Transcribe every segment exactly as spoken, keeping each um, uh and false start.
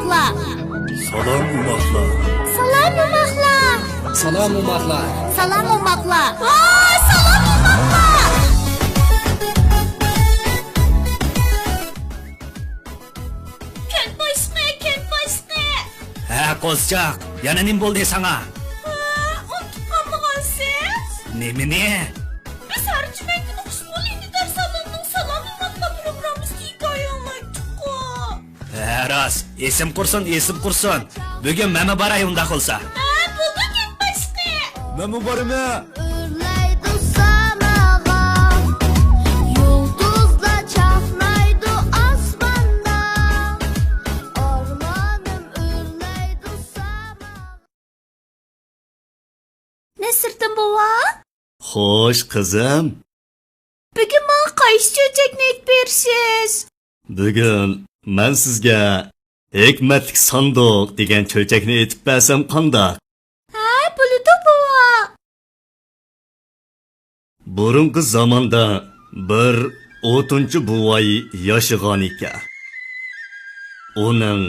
سالام، ئوماقلار. سالام، ئوماقلار. سالام، ئوماقلار. سالام، ئوماقلار. ۋاي، سالام، ئوماقلار. كەنت باشلىقى، كەنت باشلىقى. ھە، قوزىچاق، يەنە نېمە بولدى ساڭا؟ ھە، ئۇنتۇپ قالمىغانسىز؟ نېمىنى؟ بىز ھەر جۈمە كۈنى خۇشبۇي ئىنتىزار سالونىنىڭ سالام، ئوماقلار پروگراممىسىدا ھېكايە ئاڭلايتتۇققۇ. ھە، راست، ئېسىم قۇرسۇن، ئېسىم قۇرسۇن. بۈگۈن مەنمۇ باراي ئۇنداق بولسا. ھە، بولدى، كەنت باشلىقى. مەنمۇ بارىمەن. ئۆرلەيدۇ ساماغا، يۇلتۇزلار چاقنايدۇ ئاسماندا. ئارمانىم ئۆرلەيدۇ ساماغا. نەسىردىن بوۋا. خوش، قىزىم. بۈگۈن ماڭا قايسى چۆچەكنى ئېيتىپ بېرىسىز؟ بۈگۈن مەن سىزگە ھېكمەتلىك ساندۇق دېگەن چۆچەكنى ئېيتىپ بەرسەم قانداق؟ ھە، بولىدۇ، بوۋا. بۇرۇنقى زاماندا بىر ئوتۇنچى بوۋاي ياشىغان ئىكەن. ئۇنىڭ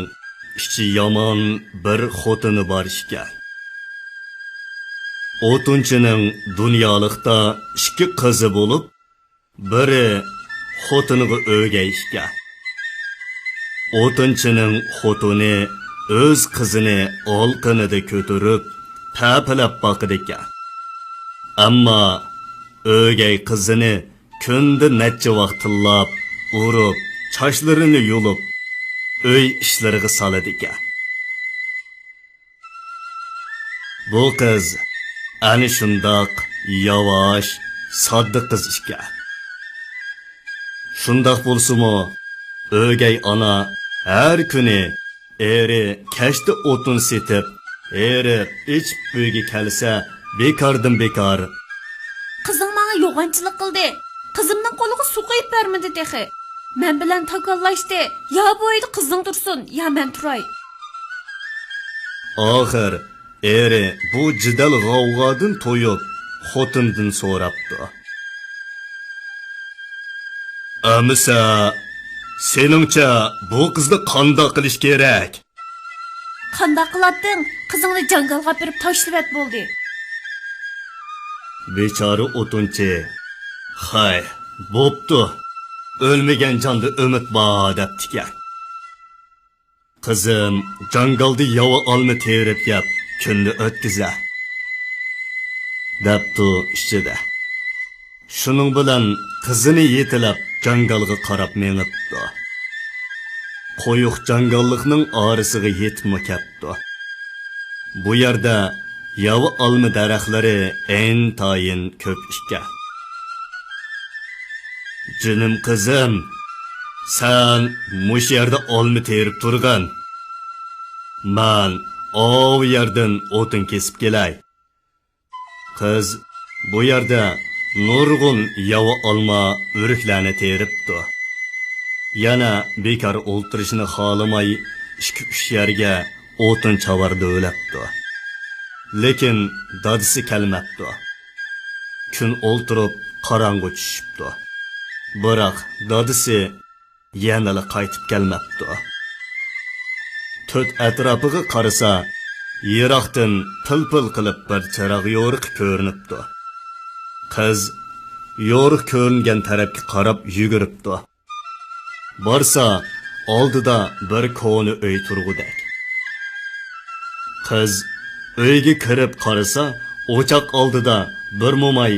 ئىچى يامان بىر خوتۇنى بار ئىكەن. ئوتۇنچىنىڭ دۇنيالىقتا ئىككى قىزى بولۇپ، بىرى خوتۇنىغا ئۆگەي ئىكەن. ئوتۇنچىنىڭ خوتۇنى ئۆز قىزىنى ئالىقىنىدا كۆتۈرۈپ، تەپىلەپ باقىدىكەن. ئەمما ئۆگەي قىزىنى كۈندە نەچچە ۋاق تىللاپ، ئۇرۇپ، چاچلىرىنى يۇلۇپ، ئۆي ئىشلىرىغا سالىدىكەن. بۇ قىز ئەنە شۇنداق ياۋاش، ساددا قىز ئىكەن. شۇنداق بولسىمۇ، ئۆگەي ئانا ھەر كۈنى ئېرى كەچتە ئوتۇن سېتىپ، ھېرىپ، ئېچىپ ئۆيگە كەلسە، بىكاردىن بىكار، قىزىڭ ماڭا يوغانچىلىق قىلدى. قىزىمنىڭ قولىغا سۇ قۇيۇپ بەرمىدى تېخى. مەن بىلەن تاكاللاشتى. يا بۇ ئۆيدە قىزىڭ تۇرسۇن، يا مەن تۇراي. ئاخىر ئېرى بۇ جېدەل-غەۋغادىن تويۇپ، خوتۇندىن سوراپتۇ: ئەمىسە، سېنىڭچە بۇ قىزنى قانداق قىلىش كېرەك؟ قانداق قىلاتتىڭ؟ قىزىڭنى جاڭگالغا ئاپىرىپ تاشلىۋەت بولدى. بىچارە ئوتۇنچى، خەي، بوپتۇ، ئۆلمىگەن جاندا ئۈمىد بار، دەپتىكەن. قىزىم جاڭگالدا ياۋا ئالما تېرىپ يەپ كۈننى ئۆتكۈزە، دەپتۇ ئىچىدە. شۇنىڭ بىلەن قىزىنى يېتىلەپ جاڭگالغا قاراپ مېڭىپتۇ. قويۇق جاڭگاللىقنىڭ ئارىسىغا يېتىپمۇ كەپتۇ. بۇ يەردە ياۋا ئالما دەرەخلىرى ئىنتايىن كۆپ ئىكەن. جېنىم قىزىم، سەن مۇشۇ يەردە ئالما تېرىپ تۇرغىن. مەن ئاۋۇ يەردىن ئوتۇن كېسىپ كېلەي. قىز بۇ يەردە نۇرغۇن ياۋا ئالما، ئۆرۈكلەرنى تېرىپتۇ. يەنە بىكار ئولتۇرۇشنى خالىماي، ئىككى-ئۈچ يەرگە ئوتۇن چاۋار دۆۋىلەپتۇ. لېكىن دادىسى كەلمەپتۇ. كۈن ئولتۇرۇپ قاراڭغۇ چۈشۈپتۇ. بىراق دادىسى يەنىلا قايتىپ كەلمەپتۇ. تۆت ئەتراپىغا قارىسا، يىراقتىن پىل-پىل قىلىپ بىر چىراغ يورۇقى كۆرۈنۈپتۇ. قىز يورۇق كۆرۈنگەن تەرەپكە قاراپ يۈگۈرۈپتۇ. بارسا، ئالدىدا بىر كونا ئۆي تۇرغۇدەك. قىز ئۆيگە كىرىپ قارىسا، ئوچاق ئالدىدا بىر موماي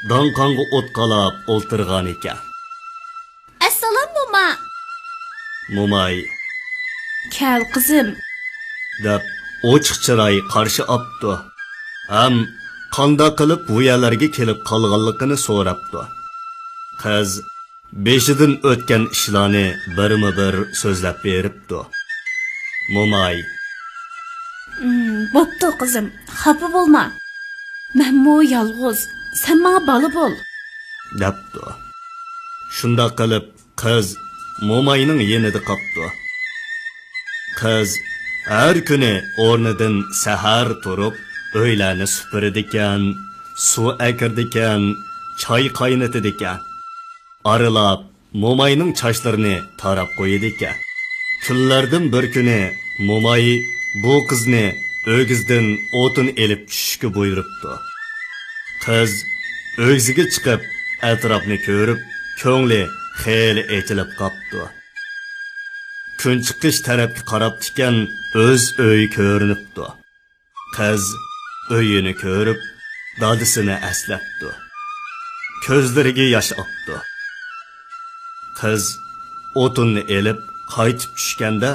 داڭقاڭغا ئوت قالاپ ئولتۇرغانىكەن. ئەسسالام، موما! موماي، كەل، قىزىم، دەپ ئوچۇق چىراي قارشى ئاپتۇ ھەم قانداق قىلىپ بۇ يەرلەرگە كېلىپ قالغانلىقىنى سوراپتۇ. قىز بېشىدىن ئۆتكەن ئىشلارنى بىرمۇ بىر سۆزلەپ بېرىپتۇ. موماي، ئىم، بوپتۇ، قىزىم، خاپا بولما. مەنمۇ يالغۇز، سەن ماڭا بالا بول، دەپتۇ. شۇنداق قىلىپ، قىز موماينىڭ يېنىدا قاپتۇ. قىز ھەر كۈنى ئورنىدىن سەھەر تۇرۇپ، ئۆيلەرنى سۈپۈرىدىكەن، سۇ ئەكىرىدىكەن، چاي قاينىتىدىكەن. ئارىلاپ موماينىڭ چاچلىرىنى تاراپ قويىدىكەن. كۈنلەردىن بىر كۈنى موماي بۇ قىزنى ئۆگزىدىن ئوتۇن ئېلىپ چۈشۈشكە بۇيرۇپتۇ. قىز ئۆگزىگە چىقىپ، ئەتراپنى كۆرۈپ، كۆڭلى خېلى ئېچىلىپ قاپتۇ. كۈن چىقىش تەرەپكە قاراپتىكەن، ئۆز ئۆيى كۆرۈنۈپتۇ. قىز ئۆيىنى كۆرۈپ، دادىسىنى ئەسلەپتۇ. كۆزلىرىگە ياش ئاپتۇ. قىز ئوتۇننى ئېلىپ قايتىپ چۈشكەندە،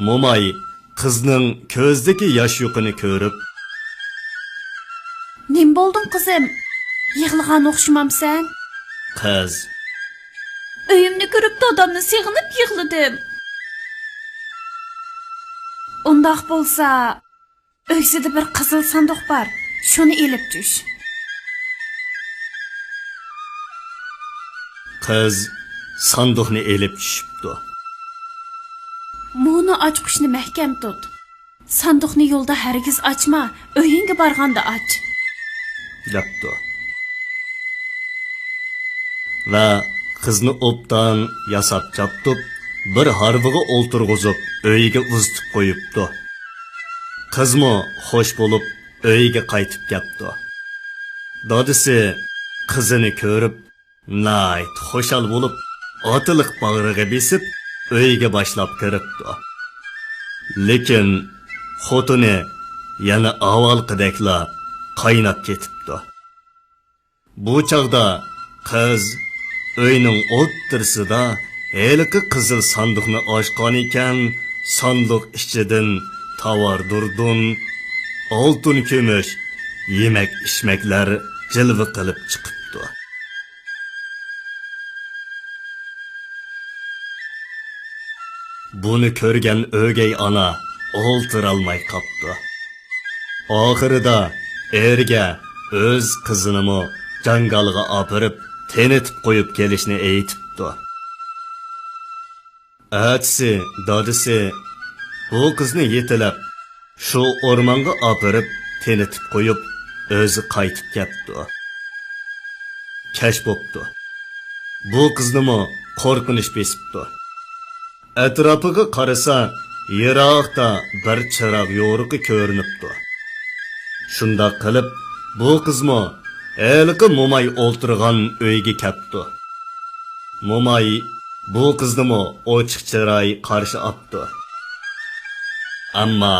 موماي قىزنىڭ كۆزىدىكى ياش يۇقىنى كۆرۈپ، نېمە بولدۇڭ، قىزىم؟ يىغلىغان ئوخشىمامسەن؟ قىز، ئۆيۈمنى كۆرۈپ، دادامنى سېغىنىپ يىغلىدىم. ئۇنداق بولسا، ئۆگزىدە بىر قىزىل ساندۇق بار، شۇنى ئېلىپ چۈش. قىز ساندۇقنى ئېلىپ چۈشۈپتۇ. مۇنۇ ئاچقۇچنى مەھكەم تۇت. ساندۇقنى يولدا ھەرگىز ئاچما، ئۆيۈڭگە بارغاندا ئاچ، دەپتۇ. ۋە قىزنى ئوبدان ياساپ چاپتۇپ، بىر ھارۋىغا ئولتۇرغۇزۇپ، ئۆيىگە ئۇزىتىپ قويۇپتۇ. قىزمۇ خوش بولۇپ، ئۆيىگە قايتىپ كەپتۇ. دادىسى قىزىنى كۆرۈپ، ناھايىتى خۇشال بولۇپ، ئاتىلىق باغرىغا بېسىپ، ئۆيگە باشلاپ كىرىپتۇ. لېكىن خوتۇنى يەنە ئاۋۋالقىدەكلا قايناپ كېتىپتۇ. بۇ چاغدا قىز ئۆينىڭ ئوتتۇرىسىدا ھېلىقى قىزىل ساندۇقنى ئاچقانىكەن، ساندۇق ئىچىدىن تاۋار-دۇردۇن، ئالتۇن-كۈمۈش، يېمەك-ئىچمەكلەر جىلۋە قىلىپ چىقىپتۇ. بۇنى كۆرگەن ئۆگەي ئانا ئولتۇرالماي قاپتۇ. ئاخىرىدا ئېرىگە ئۆز قىزىنىمۇ جاڭگالغا ئاپىرىپ، تېنىتىپ قويۇپ كېلىشنى ئېيتىپتۇ. ئەتىسى دادىسى بۇ قىزنى يېتىلەپ، شۇ ئورمانغا ئاپىرىپ تېنىتىپ قويۇپ، ئۆزى قايتىپ كەپتۇ. كەچ بوپتۇ. بۇ قىزنىمۇ قورقۇنچ بېسىپتۇ. ئەتراپىغا قارىسا، يىراقتا بىر چىراغ يورۇقى كۆرۈنۈپتۇ. شۇنداق قىلىپ، بۇ قىزمۇ ھېلىقى موماي ئولتۇرغان ئۆيگە كەپتۇ. موماي بۇ قىزنىمۇ ئوچۇق چىراي قارشى ئاپتۇ. ئەمما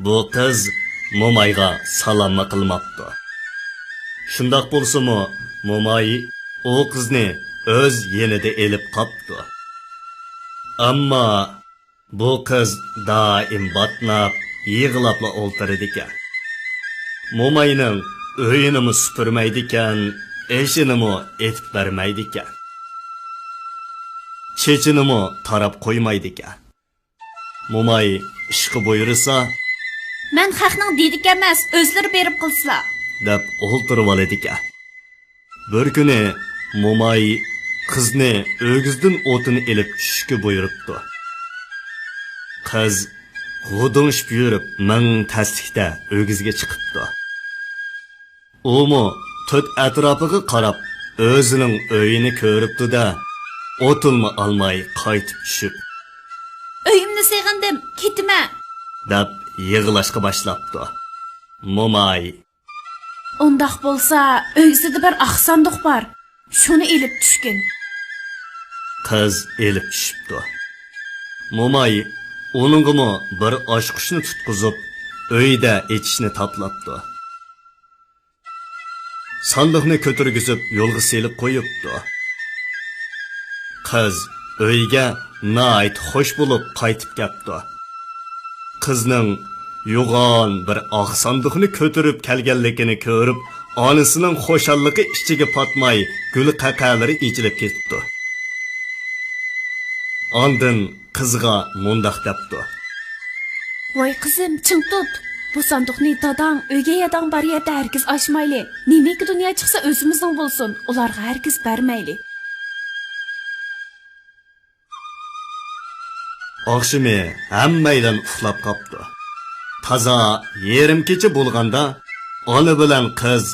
بۇ قىز مومايغا سالاممۇ قىلماپتۇ. شۇنداق بولسىمۇ، موماي ئۇ قىزنى ئۆز يېنىدا ئېلىپ قاپتۇ. ئەمما بۇ قىز دائىم باتناپ، يىغلاپلا ئولتۇرىدىكەن. موماينىڭ ئۆيىنىمۇ سۈپۈرمەيدىكەن، ئېشىنىمۇ ئېتىپ بەرمەيدىكەن. چېچىنىمۇ تاراپ قويمايدىكەن. موماي ئىشقا بۇيرۇسا، مەن خەقنىڭ دېدىكى ئەمەس، ئۆزلىرى بېرىپ قىلسىلا، دەپ ئولتۇرۇۋالىدىكەن. بىر كۈنى موماي قىزنى ئۆگزىدىن ئوتۇن ئېلىپ چۈشۈشكە بۇيرۇپتۇ. قىز غۇدۇڭشىپ يۈرۈپ، مىڭ تەسلىكتە ئۆگزىگە چىقىپتۇ. ئۇمۇ تۆت ئەتراپىغا قاراپ، ئۆزىنىڭ ئۆيىنى كۆرۈپتۇ-دە، ئوتۇنمۇ ئالماي قايتىپ چۈشۈپ، ئۆيۈمنى سېغىندىم، كېتىمەن، دەپ يىغلاشقا باشلاپتۇ. موماي، ئۇنداق بولسا، ئۆگزىدە بىر ئاق ساندۇق بار، شۇنى ئېلىپ چۈشكىن. قىز ئېلىپ چۈشۈپتۇ. موماي ئۇنىڭغىمۇ بىر ئاچقۇچنى تۇتقۇزۇپ، ئۆيدە ئېچىشنى تاپىلاپتۇ. ساندۇقنى كۆتۈرگۈزۈپ يولغا سېلىپ قويۇپتۇ. قىز ئۆيىگە ناھايىتى خوش بولۇپ قايتىپ كەپتۇ. قىزنىڭ يوغان بىر ئاق ساندۇقنى كۆتۈرۈپ كەلگەنلىكىنى كۆرۈپ، ئانىسىنىڭ خۇشاللىقى ئىچىگە پاتماي، گۈل قەقەلىرى ئېچىلىپ كېتىپتۇ. ئاندىن قىزغا مۇنداق دەپتۇ. ۋاي قىزىم، چىڭ تۇت! بۇ ساندۇقنى داداڭ، ئۆگەي ئاداڭ بار يەردە ھەرگىز ئاچمايلى. نېمىكى دۇنيا چىقسا ئۆزىمىزنىڭ بولسۇن، ئۇلارغا ھەرگىز بەرمەيلى. ئاخشىمى ھەممەيلەن ئۇخلاپ قاپتۇ. تازا يېرىم كېچە بولغاندا، ئانا بىلەن قىز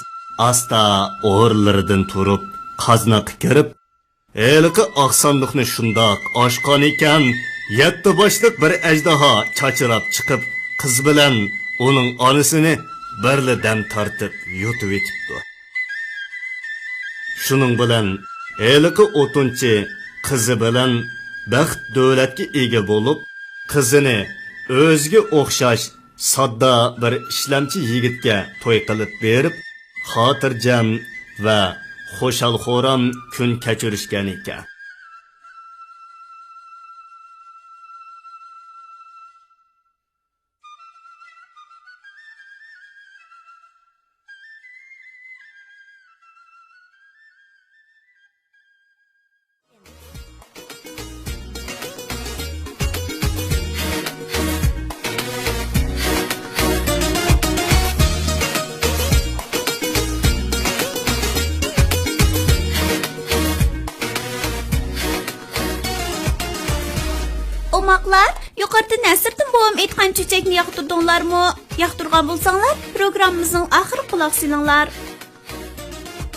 ئاستا ئورۇنلىرىدىن تۇرۇپ، قازناققا كىرىپ، ھېلىقى ئاق ساندۇقنى شۇنداق ئاچقانىكەن، يەتتە باشلىق بىر ئەجدىھا چاچراپ چىقىپ، قىز بىلەن ئۇنىڭ ئانىسىنى بىرلا دەم تارتىپ يۇتۇۋېتىپتۇ. شۇنىڭ بىلەن ھېلىقى ئوتۇنچى قىزى بىلەن بەخت-دۆلەتكە ئىگە بولۇپ، قىزىنى ئۆزىگە ئوخشاش ساددا بىر ئىشلەمچى يىگىتكە توي قىلىپ بېرىپ، خاتىرجەم ۋە خۇشال-خۇرام كۈن كەچۈرۈشكەن ئىكەن. ئوماقلار، يۇقىرىدا نەسىردىن بوۋام ئېيتقان چۆچەكنى ياقتۇردۇڭلارمۇ؟ ياقتۇرغان بولساڭلار، پروگراممىمىزنىڭ ئاخىرىغا قۇلاق سېلىڭلار.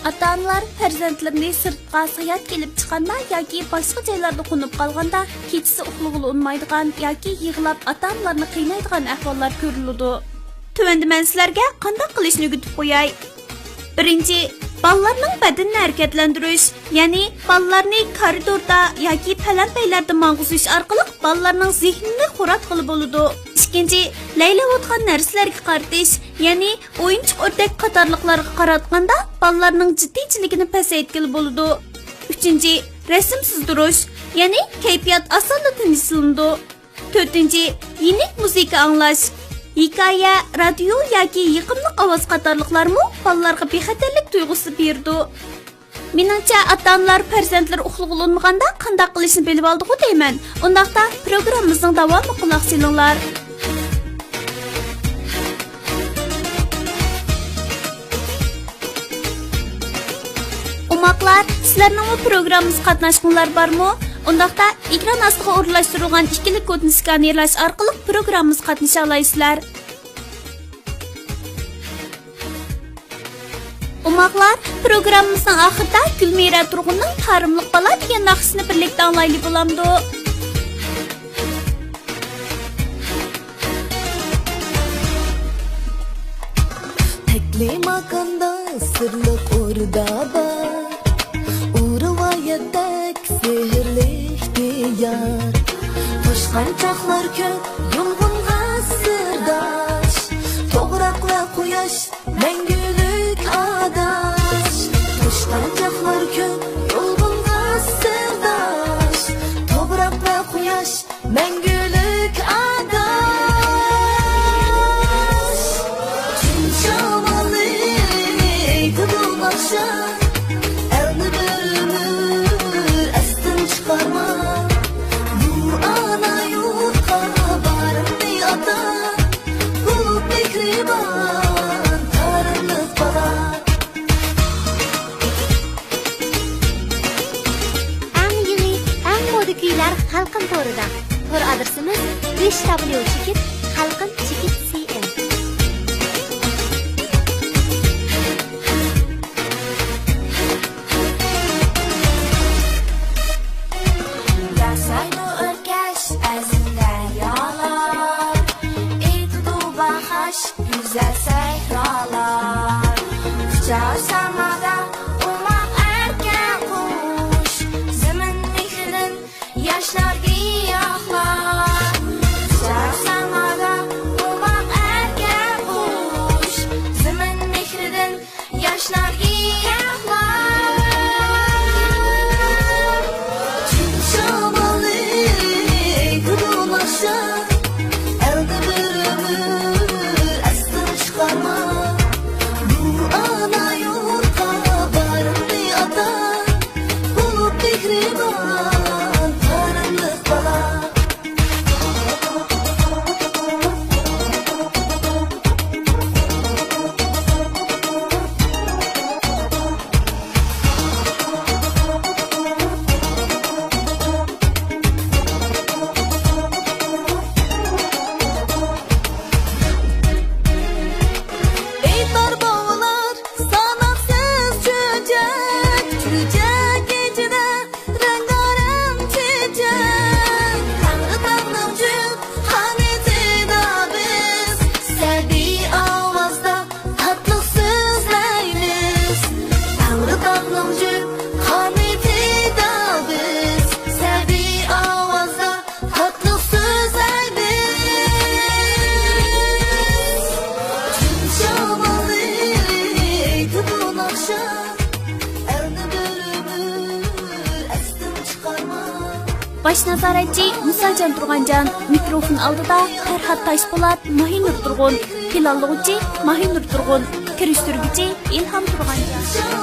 ئاتا-ئانىلار پەرزەنتلىرىنى سىرتقا ساياھەتكە ئېلىپ چىققاندا ياكى باشقا جايلاردا قونۇپ قالغاندا، كېچىسى ئۇخلىغىلى ئۇنىمايدىغان ياكى يىغلاپ ئاتا-ئانىلارنى قىينايدىغان ئەھۋاللار كۆرۈلىدۇ. تۆۋەندە مەن سىلەرگە قانداق قىلىشنى ئۆگىتىپ قوياي. بىرىنچى، بالىلارنىڭ بەدىنىنى ھەرىكەتلەندۈرۈش، يەنى بالىلارنى كارىدوردا ياكى پەلەمپەيلەردە ماڭغۇزۇش ئارقىلىق بالىلارنىڭ زېھنىنى خوراتقىلى بولىدۇ. ئىككىنچى، لەيلەۋاتقان نەرسىلەرگە قارىتىش، يەنى ئويۇنچۇق ئۆردەك قاتارلىقلارغا قاراتقاندا بالىلارنىڭ جىددىيچىلىكىنى پەسەيتكىلى بولىدۇ. ئۈچىنچى، رەسىم سىزدۇرۇش، يەنى كەيپىيات ئاسانلا تىنچلىنىدۇ. تۆتىنچى، يېنىك مۇزىكا ئاڭلاش. ھېكايە، رادىيو ياكى يېقىملىق ئاۋاز قاتارلىقلارمۇ بالىلارغا بىخەتەرلىك تۇيغۇسى بېرىدۇ. مېنىڭچە، ئاتا-ئانىلار پەرزەنتلىرى ئۇخلىغىلى ئۇنىمىغاندا قانداق قىلىشنى بىلىۋالدىغۇ دەيمەن. ئۇنداقتا، پروگراممىمىزنىڭ داۋامىغا قۇلاق سېلىڭلار. ئوماقلار، سىلەرنىڭمۇ پروگراممىمىزغا قاتناشقۇڭلار بارمۇ؟ ئۇنداقتا، ئېكران ئاستىغا ئورۇنلاشتۇرۇلغان ئىككىلىك كودنى سكانېرلاش ئارقىلىق پروگراممىمىزغا قاتنىشالايسىلەر. ئوماقلار، پروگراممىمىزنىڭ ئاخىرىدا گۈلمىرە تۇرغۇننىڭ تارىملىق بالا دېگەن ناخشىسىنى بىرلىكتە ئاڭلايلى بولامدۇ؟ تەكلىماكاندا سىرلىق ئوردا بار، ئۇ رىۋايەتتەك سېھىرلىك دىيار. توشقانچاقلار كۆپ يۇلغۇنغا سىرداش، توغراق ۋە قۇياش مەڭگۈلۈك ئاداش. توشقانچاقلار كۆپ يۇلغۇنغا سىرداش، توغراق ۋە قۇياش مەڭگۈلۈك ئاداش. چىن شامالى ئېيتىدۇ ناخشا، ئەلنى بىر ئۆمۈر ئەستىن چىقارما. بۇ ئانا يۇرتقا بارىمنى ئاتا، بولۇپ مېھرىبان، تارىملىق بالا. ئەڭ يېڭى، ئەڭ مودا كۈيلەر خەلقىم تورىدا. تور ئادرېسىمىز: ئۈچ دابليۇ چېكىت خەلقىم چېكىت سى ئېن. ياسايدۇ ئۆركەش ئەزىم دەريالار، ئېيتىدۇ باھاش گۈزەل سەھرالار. ئۇچار سامادا ئوماق ئەركە قۇش، زېمىن مېھرىدىن ياشنار گىياھلار. ئۇچار سامادا باش نازارەتچى مۇساجان تۇرغانجان، مىكروفون ئالدىدا پەرھات تاشپولات، ماھىنۇر تۇرغۇن، پىلانلىغۇچى ماھىنۇر تۇرغۇن، كىرىشتۈرگۈچى ئىلھام تۇرغانجان.